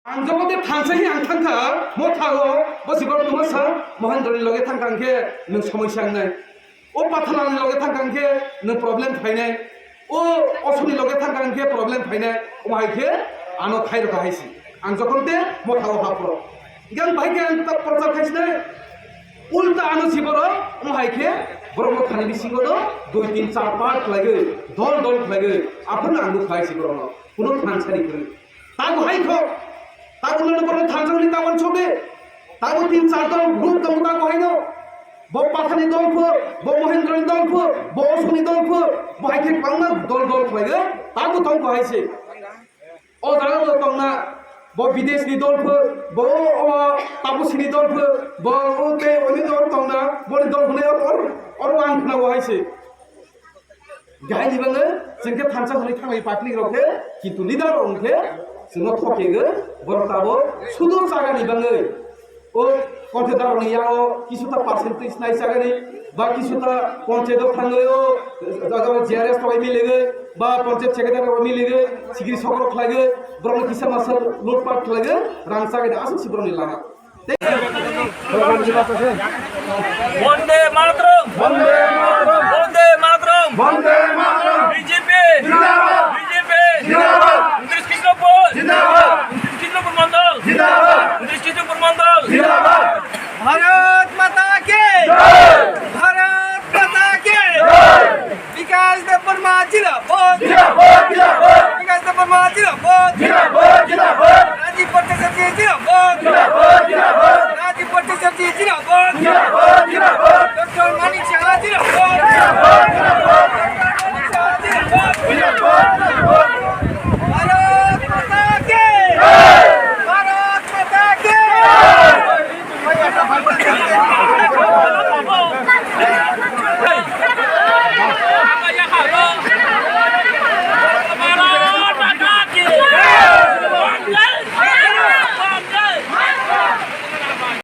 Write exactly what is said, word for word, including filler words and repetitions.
Ang joto de thansa hi ang thangkha, mo thago, bo si borok tuma sa, Mohendro ni loge thangkha ang khe nwng somoi sa wngnai. O Pathalani loge thangkha ang khe nwng problem phainai. O Osoni loge thangkha ang khe problem phainai. Omo hai khe ano khai rokha hai si. Ang jokhon te mo thago ha pro. Gan bai khe ang ta prochar khai sinai. Ulta ano si borok, omo hai khe borok no thani bisingo no dui tin char part khlaiwi, dol dol khlaiwi, aphuru ang nukha hai si borok no. Kuno thansa ni kwrwi. Tamo hai kho. Tamo no borok thansa ni tamo chode. Tamo tin char dol group tamo tamo hai no. Bo Pathani dol pho, bo Mohendro ni dol pho, bo Osoni dol pho, bo hai khe kwbangma dol dol khlaiwi, tamo tong kho hai se. O jaga bo tongna, bo bidesh ni dol pho, bo o Tapusini dol pho, bo o tei oni dol tongna, boni dol hwnwi or, or, or ang khna bo hai se. Gai ni bangwi, chwng khe thansa hwnwi thanglai public rok khe, kintu leader rok khe, chwngno thok khe, borok tabo, sudur jaga ni bangwi. O contractor ni yago kisuta percentage nai sagani, ba kisuta panchayat o thangwi o jaga o G R S rok miligwi, ba panchayat secretary rok miligwi, sigiri sokro khlaiwi, borok kisa masa lutpat khlaiwi, rang sagani aswk si borok ni lama. Bande Mataram! Bande Mataram! Bande Mataram! Bande Mataram! B J P! Zindabad! B J P! Zindabad! Undris Krishnapur! Zindabad! Undris Krishnapur Mandal! Zindabad! Undris Krishnapur Mandal! Zindabad! Bharat Mata ki! Jai! Bharat Mata ki! Jai! Bikash Debbarma zindabad! Zindabad, zindabad! Bikash Debbarma zindabad! Zindabad, zindabad! Rajiv Bhattacharya zindabad! Zindabad, zindabad! Rajiv Bhattacharya zindabad! Zindabad, zindabad! Doctor Manik Saha zindabad! Zindabad, zindabad! Manik Saha zindabad! Zindabad, zindabad! Bharat Mata ki! Jai! Bharat Mata ki! Jai!